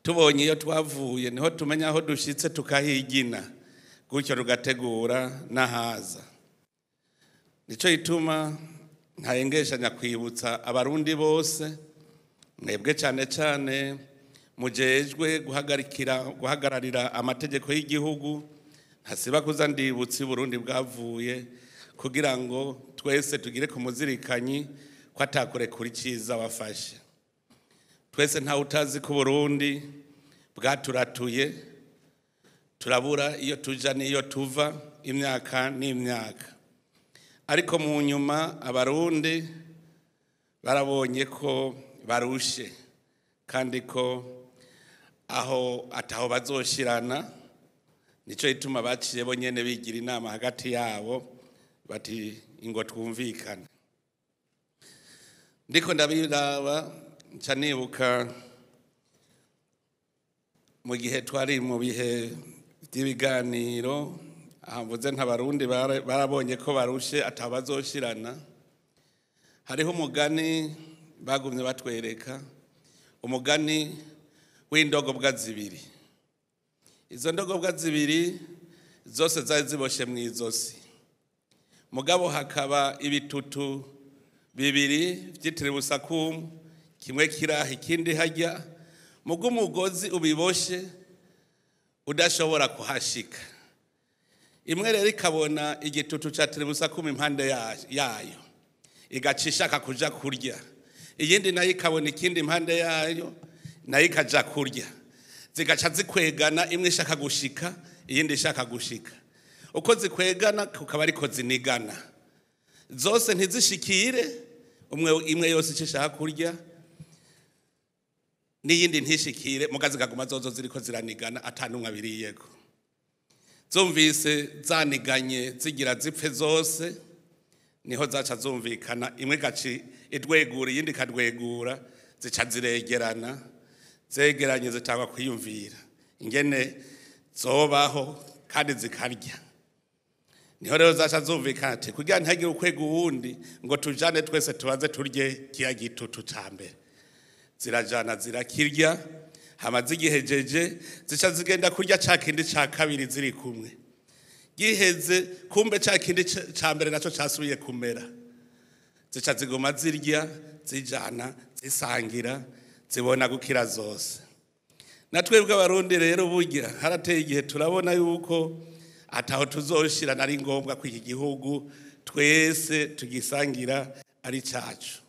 Tubonye iyo twavuye niho tumenya aho dushitse, tukahigina gutyo rugategura n'ahaza. Nico gituma ntahengeshanya kwibutsa Abarundi bose, mwebwe cyane cyane mujejwe guhagarikira, guhagararira amategeko y'igihugu, ntasiba kuza ndibutsa Burundi bwavuye, kugira ngo twese tugire ku muzirikanyi ko atakurekura icyiza wafashe. Twese ntawe utazi ko Burundi bwaturatuye, turabura iyo tuja n'iyo tuva imyaka n'imyaka. Ariko mu nyuma Abarundi barabonye ko barushe, kandi ko aho ataho bazoshirana. Nico gituma baciye bo nyene bigira inama hagati yabo bati: "Ingo twumvikane." Ndiko ndabiraba, nca nibuka mu gihe twari mu bihe by'ibiganiro. Aha mvuze ntabarundi barabonye ko barushe, atabazoshirana. Hariho umugani bagumye batwereka, umugani w'indogobwa zibiri. Izo ndogobwa zibiri zose zari ziboshe mu izosi, mugabo hakaba ibitutu bibiri byitiriwe usakumu, kimwe kiraha, ikindi hajya, mugo umugozi ubiboshe udashobora kuhashika. Imwe rero ikabona igitutu ca tiribusakumu impande yayo, igaca ishaka kuja kurya. Iyindi nayo ikabona ikindi impande yayo, nayo ikaja kurya. Zigaca zikwegana, imwe ishaka gushika, iyindi ishaka gushika. Uko zikwegana kukaba ariko zinigana, zose ntizishikire umwe. Imwe yose icyo ishaka kurya n'iyindi ntishikire, muga zikaguma zozo ziriko ziranigana, ata n'umwe abiriyeko. Zumvise zaniganye zigira zipfe zose, niho zaca zumvikana. Imwe igaca idwegura, iyindi ikadwegura, zica ziregerana. Zegeranye zitangwa kwiyumvira ingene zobaho kandi zikarya. Niho rero zaca zumvikana ati: "Kugira ntihagire ukwega uwundi, ngo tujane twese, tubanze turye kiya gitutu ca mbere." Zirajana, zirakirya. Hama zigihejeje, zica zigenda kurya ca kindi ca kabiri ziri kumwe. Giheze, kumbe ca kindi ca mbere naco casubiye kumera. Zica ziguma zirya, zijana, zisangira, zibona gukira zose. Na twebwe Abarundi rero, burya harateye igihe turabona yuko ataho tuzoshira, nari ngombwa ko iki gihugu twese tugisangira ari cacu.